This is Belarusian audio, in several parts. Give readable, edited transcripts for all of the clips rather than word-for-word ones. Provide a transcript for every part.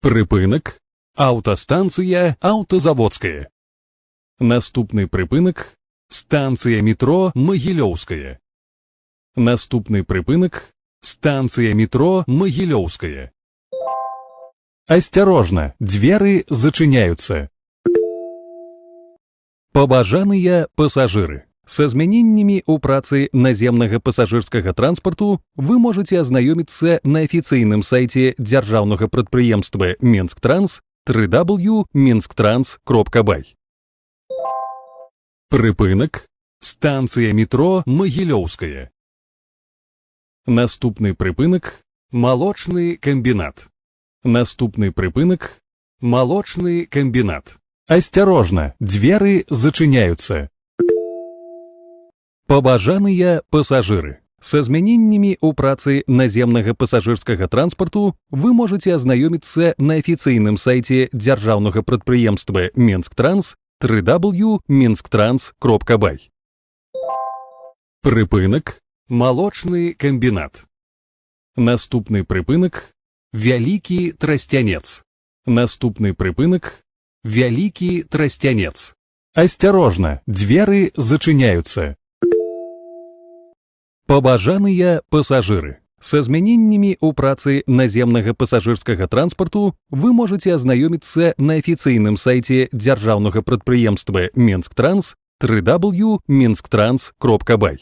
Прыпынак. Аўтастанцыя Аўтазаводская. Наступны прыпынак. Станцыя метро Магілёўская. Наступны прыпынак. Станцыя метро Магілёўская. Асцярожна, дзверы зачыняюцца. Паважаныя пасажыры, са змяненнямі ў працы наземнага пасажырскага транспарту вы можаце азнаёміцца на афіцыйным сайце дзяржаўнага прадпрыемства «Менсктранс» www.minsktrans.by. Прыпынак. Станцыя метро Магілёўская. Наступны прыпынак. Малочны камбінат. Наступны прыпынак. Малочны камбінат. Асцярожна, дзверы зачыняюцца. Паважаныя пасажыры, са змяненнямі ў працы наземнага пасажырскага транспарту вы можаце азнаёміцца на афіцыйным сайце дзяржаўнага прадпрыемства «Менсктранс» www.minsktrans.by. Прыпынак. Малочны камбінат. Наступны прыпынак. Вялікі Трасцянец. Наступны прыпынак. Вялікі Трасцянец. Асцярожна, дзверы зачыняюцца. Паважаныя пасажыры, са змяненнямі ў працы наземнага пасажырскага транспарту вы можаце азнаёміцца на афіцыйным сайце дзяржаўнага прадпрыемства «Менсктранс» www.minsktrans.by.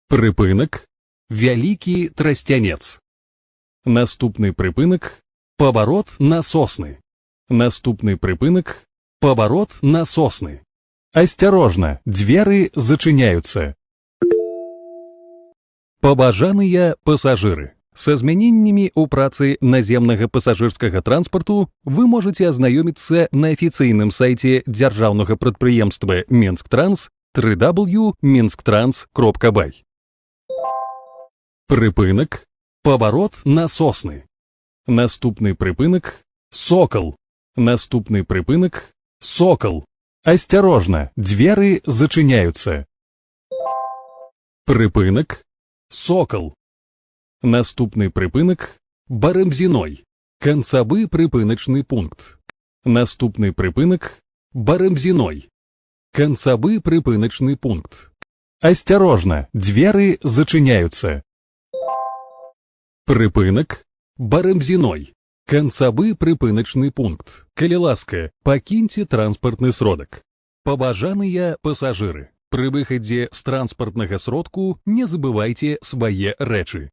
Прыпынак. Вялікі Трасцянец. Наступны прыпынак. Паварот на Сосны. Наступны прыпынак. Паварот на Сосны. Асцярожна, дзверы зачыняюцца. Паважаныя пасажыры, са змяненнямі ў працы наземнага пасажырскага транспарту вы можаце азнаёміцца на афіцыйным сайце дзяржаўнага прадпрыемства «Менсктранс» www.minsktrans.by. Прыпынак. Паварот на Сосны. Наступны прыпынак. Сокал. Наступны прыпынак. Сокал. Асцярожна, дзверы зачыняюцца. Прыпынак. Сокал. Наступны прыпынак. Барамзіной. Канцавы прыпыначны пункт. Наступны прыпынак. Барамзіной. Канцавы прыпыначны пункт. Асцярожна, дзверы зачыняюцца. Прыпынак. Барамзіной. Канцавы прыпыначны пункт. Калі ласка, пакіньце транспартны сродак. Паважаныя пасажыры, пры выхадзе з транспартнага сродку не забывайце свае рэчы.